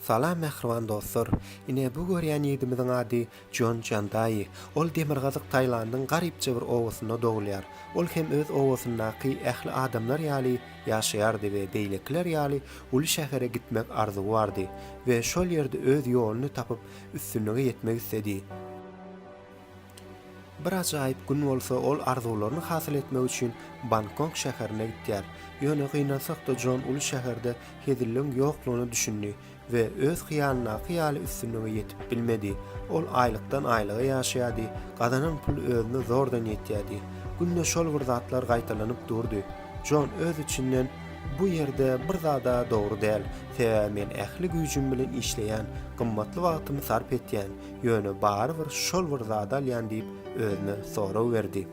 Salam mähriban dostlar! Ine bu görýän ýigdimiziň ady Jon Jandaýi. Ol demirgazyk Tailandyň garypja bir obasynda dogulýar. Ol hem öz obasyndaky ähli adamlar ýaly ýaşaýardy we beýlekiler ýaly uly şähere gitmek arzuwy bardy we şol ýerde öz ýoluny tapyp üstünlige ýetmek isledi. Bir ajaýyp gün bolsa ol arzuwlaryny hasyl etmek üçin Bangkok şäherine gitýär. Ýöne gynansakda Jon uly şäherde hezilligiň ýoklugyna düşündi we öz hyýalyndaky ýaly üstünlige ýetip bilmedi. Ol aýlykdan aýlyga ýaşaýardy, gazanan puly özüne zordan ýetýärdi. Günde şol bir zatlar gaýtalanyp durdy. Jon öz içinden Bu ýerde bir zada dogry däl, sebäbi men ähli güýjüm bilen işleýän, gymmatly wagtymy sarp etýän, Ýöne barybir şol bir zady alýan diýip özüne sorag berdi.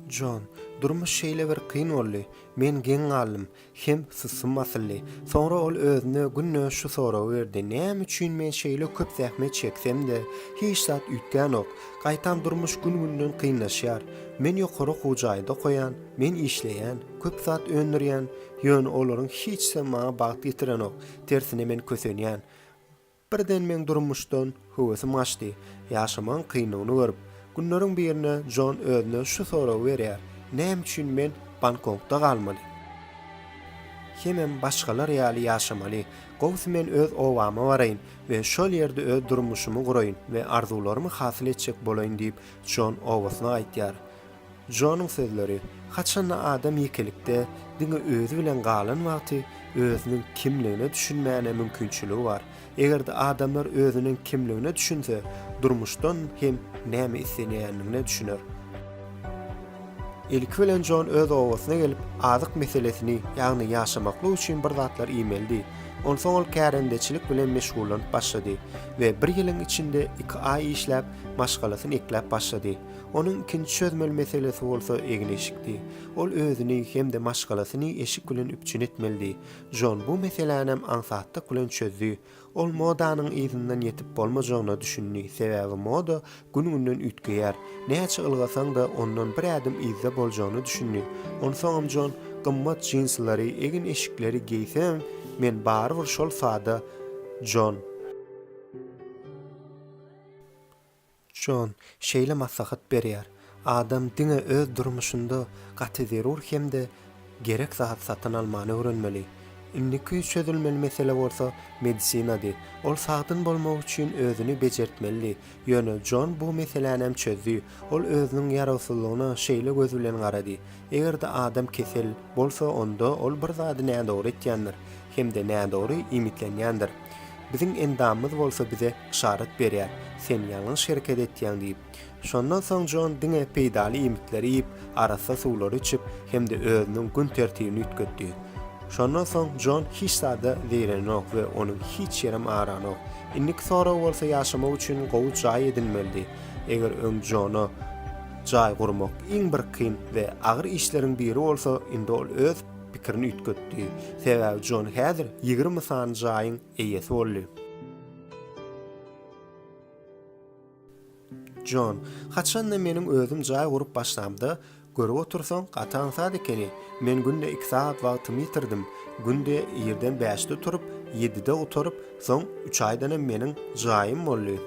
Jon, durmuş şeýle bir kyn boldy. Men geň galdym. Hem sussum basyldy. Soňra ol özüne günde şu soragy berdi, Näme üçin men şeýle köp zähmet çeksem-de, hiç zat üýtgänok? Gaýtam durmuş gün-günden kynlaşýar. Men ýokary okuw jaýda okaýan, men işleýän, köp zat öndürýän, ýöne olaryň hiçisem maňa bagt getirenok, tersine men kösenýän. Birden meň durmuşdan höwesim gaçdy. Ýaşamagyň kynlygyny görüp. Günleriň birinde Jon özüne şu soragy berýär, Näme üçin men Bangkokda galmaly? Hemem başgalar ýaly ýaşamaly. Gowusy men öz obama baraýyn we şol ýerde öz durmuşymy guraýyn we arzuwlarymy hasyl etjek bolaýyn diýip, Jon obasyna gaýtýar. Jonyň sözleri, Haçanda adam ýekelikde, diňe özi bilen galan wagty özüniň kimligine düşünmäne mümkinçiligi bar. Eger-de adamlar özüniň kimligine düşünse, durmuşdan hem näme islenýänligine düşüner. Ilki bilen Jon öz obasyna gelip, azyk meselesini, ýagny ýaşamaklyk üçin bir zatlar iýmelidi. Onsoň ol kärendeçilik bilen meşgullanyp başlady we bir ýylyň içinde iki aý işläp, maşgalasyny ekläp başlady. Onuň ikinji çözmeli meselesi bolsa egin-eşikdi. Ol özüni hem-de maşgalasyny eşik bilen üpjün etmelidi. Jon bu meselänem aňsatlyk bilen çözdi. Ol modanyň yzyndan ýetip bolmajagyna düşündi, sebäbi moda gün-günden üýtgeýär. Näçe ylgasaň-da, ondan bir ädim yzda boljagyna düşündi. Onsoňam Jon gymmat jinslary, egin-eşikleri geýsemem, men barybir şol sada Jon. Jon şeýle maslahat berýär, Adam diňe öz durmuşynda gaty zerur hem-de gerek zady satyn almany öwrenmeli. Indiki çözülmeli mesele bolsa medisinady. Ol sagdyn bolmak üçin özüni bejertmelidi. Ýöne Jon bu meselänem çözdi. Ol özüniň ýarawsyzlygyna şeýle göz bilen garady, Eger-de adam kesel bolsa onda ol bir zady nädogry etýändir hem-de nädogry iýmitlenýändir. Biziň endamymyz bolsa bize yşarat berýär, sen ýalňyş hereket etýäň diýip. Şondan soň Jon diňe peýdaly iýmitleri iýip, arassa suwlary içip hem-de özüniň gün tertibini üýtgetdi. Şondan soň Jon hiç zada zeýrenenok we onuň hiç ýerem aranok. Indiki sorag bolsa ýaşamak üçin gowy jaý edinmelidi. Eger öň Jona jaý gurmak iň bir kyn we agyr işleriň biri bolsa, indi ol öz pikirini üýtgetdi. Sebäbi Jon häzir 20 sany jaýyň eýesi boldy. Jon, Haçan-da meniň özüm jaý gurup başlamda, görüp otursaň, gaty aňsat ekeni. Men günde iki sagat wagtymy ýitirdim. Günde irden bäşde turup, ýedide gutaryp, soň üç aýdanam meniň jaýym boldy.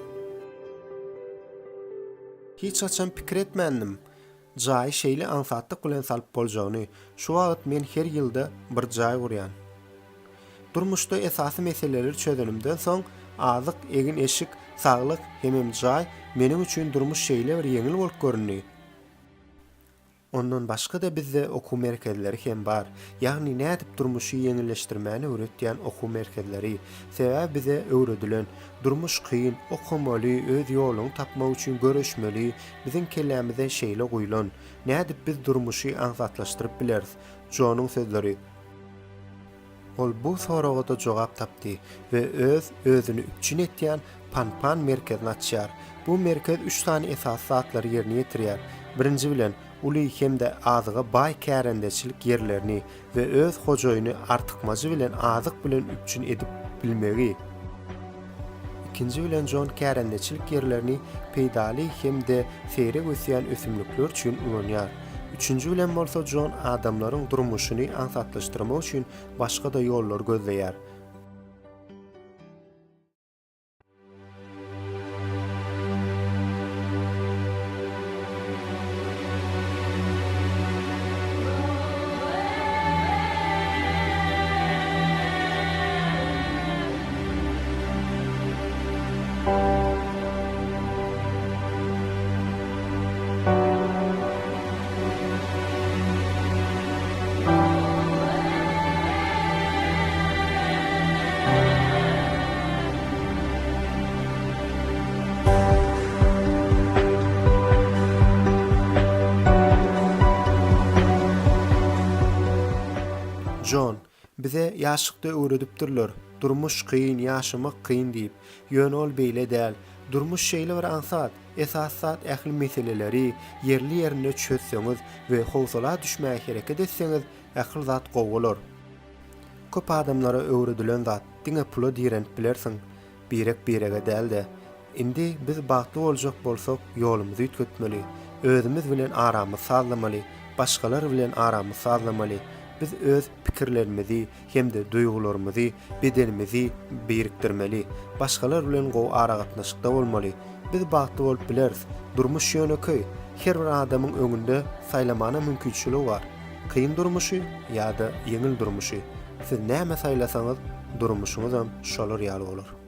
Hiç haçan pikir etmändim. Jaýy şeýle aňsatlyk bilen salyp boljagyny, şu wagt men her ýylda bir jaý gurýan. Durmuşda esasy meseleleri çözenimden soň, azyk, egin-eşik, saglyk hemem jaý, meniň üçin durmuş şeýle bir ýeňil bolup göründi. Ondan başga-da bizde okuw merkezleri hem bar. Ýagny nädip durmuşy ýeňilleşdirmäni öwretýän okuw merkezleri. Sebäbi bize öwredilen, durmuş kyn, okamaly, öz ýoluňy tapmak üçin göreşmeli, Biziň kellämize şeýle guýlan. Nädip biz durmuşy aňsatlaşdyryp bileris? Jonyň sözleri. Ol bu soraga-da jogap tapdy we öz özüni üpjün etýän Pan-Pan merkezini açýar. Bu merkez üç sany esasy zatlary ýerine ýetirýär. Birinji bilen, uly hem-de azyga baý kärendeçilik ýerlerini we öz hojaýyny artykmajy bilen azyk bilen üpjün edip bilmegi. Ikinji bilen Jon kärendeçilik ýerlerini peýdaly hem-de seýrek ösýän ösümlikler üçin ulanýar. Üçünji bilen bolsa Jon adamlaryň durmuşyny aňsatlaşdyrmak üçin başga-da ýollary gözleýär. Jon, Bize ýaşlykda öwredipdirler, durmuş kyn, ýaşamak kyn diýip. Ýöne ol beýle däl. Durmuş şeýle bir aňsat, esasy zat ähli meseleleri ýerli-ýerinde çözseňiz we howsala düşmäge hereket etseňiz, ähli zat gowy bolar. Köp adamlara öwredilen zat, diňe pula direnip bilersiň, birek-birege däl-de. Indi biz bagtly boljak bolsak, ýolumyzy üýtgetmeli. Özümiz bilen aramyzy sazlamaly, başgalar bilen aramyzy sazlamaly. Biz öz pikirlerimizi hem-de duýgularymyzy, bedenimizi birikdirmeli. Başgalar bilen gowy aragatnaşykda bolmaly. Biz bagtly bolup bileris. Durmuş ýönekeý. Her bir adamyň öňünde saýlamana mümkinçiligi bar. Kyn durmuşy ýa-da ýeňil durmuşy. Siz näme saýlasaňyz, durmuşyňyzam şolar ýaly bolar.